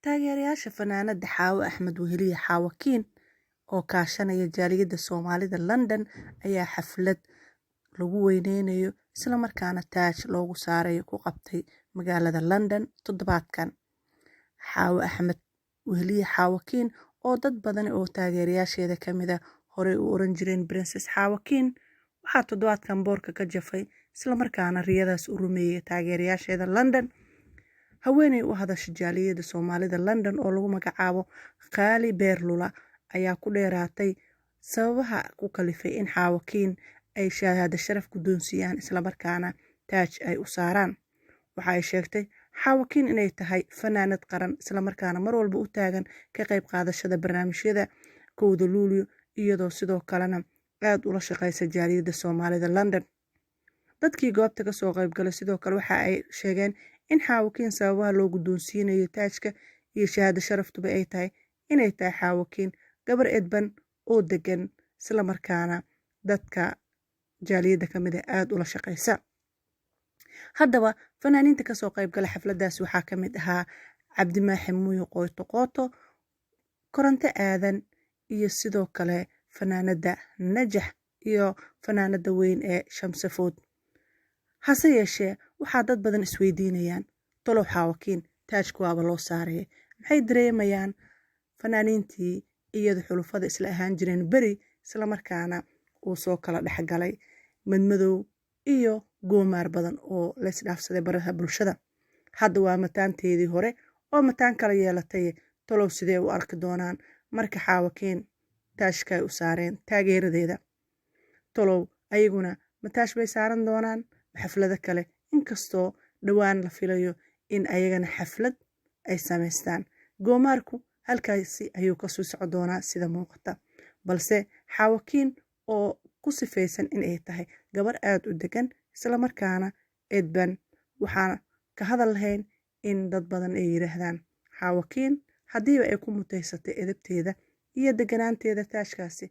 Taageerayaasha fanaanada Xaawo Axmed Weheliye Xaawo Kiin oo kaashanaya jaaliyadda Soomaalida London ayaa xaflad lagu weyneynayo isla markaana taaj loogu saarayo ku qabtay magaalada London toddobaadkan. Xaawo Axmed Weheliye Xaawo Kiin oo dad badan oo taageerayaasheeda ka mid ah horey u oran jireen Princess Xaawo Kiin waxaa toddobaadkan boorka ka jafay isla markaana riyadaas u rumeeyay taageerayaasheeda London. Haweeney u hadasha jaaliyadda Soomaalida London oo lagu magacaabo Khaali Beerlula ayaa ku dheeraatay sababaha ku kalifay in Xaawo Kiin ay shahaado sharaf guddoonsiiyaan isla markaana taaj ay u saaraan. Waxa ay sheegtay Xaawo Kiin inay tahay fanaanad qaran isla markaana mar walba u taagan ka qayb qaadashada barnaamijyada 1-da Luulyo, iyadoo sidoo kalena aad ula shaqeysa jaaliyadda Soomaalida London. Dadkii goobta kasoo qaybgalay sidoo kale waxa ay sheegeen in Xaawo Kiin sababaha loo guddoonsiinayo taajka iyo shahaado sharaftuba ay tahay inay tahay Xaawo Kiin gabar edban oo degan isla markaana dadka jaaliyadda ka mid ah aada ula shaqeysa. Haddaba fanaaniinta kasoo qaybgala xafladaas waxaa ka mid ahaa Cabdimaaxi Muuyo Qoyto Qooto, Koronto Aadan iyo sidoo kale fanaanada Najax iyo fanaanada weyn ee Shamsafood. Hase yeeshee waxaa dad badan isweydiinayaan, tolow Xaawo Kiin taajku waaba loo saaraya, maxay dareemayaan fanaaniintii iyada xulufada isla ahaan jireen beri isla markaana uu soo kala dhexgalay madmadow iyo goomaar badan oo laysdhaafsaday baraha bulshada. Hadda waa mataanteedii hore oo mataan kala yeelatay, tolow sidee u arki doonaan marka Xaawo Kiin taajka ay u saareen taageeradeeda? Tolow ayaguna mataash bay saaran doonaan xaflado kale, inkastoo dhowaan la filayo in ayagana xaflad ay samaystaan. Goomaarku halkaasi ayuu kasii soco doonaa sida muuqata, balse Xaawo Kiin oo ku sifaysan inay tahay gabar aada u degan isla markaana edban, waxaan ka hadal lahayn in dad badan ay yiraahdaan Xaawo Kiin haddiiba ay ku mutaysatay edabteeda iyo deganaanteeda taajkaasi.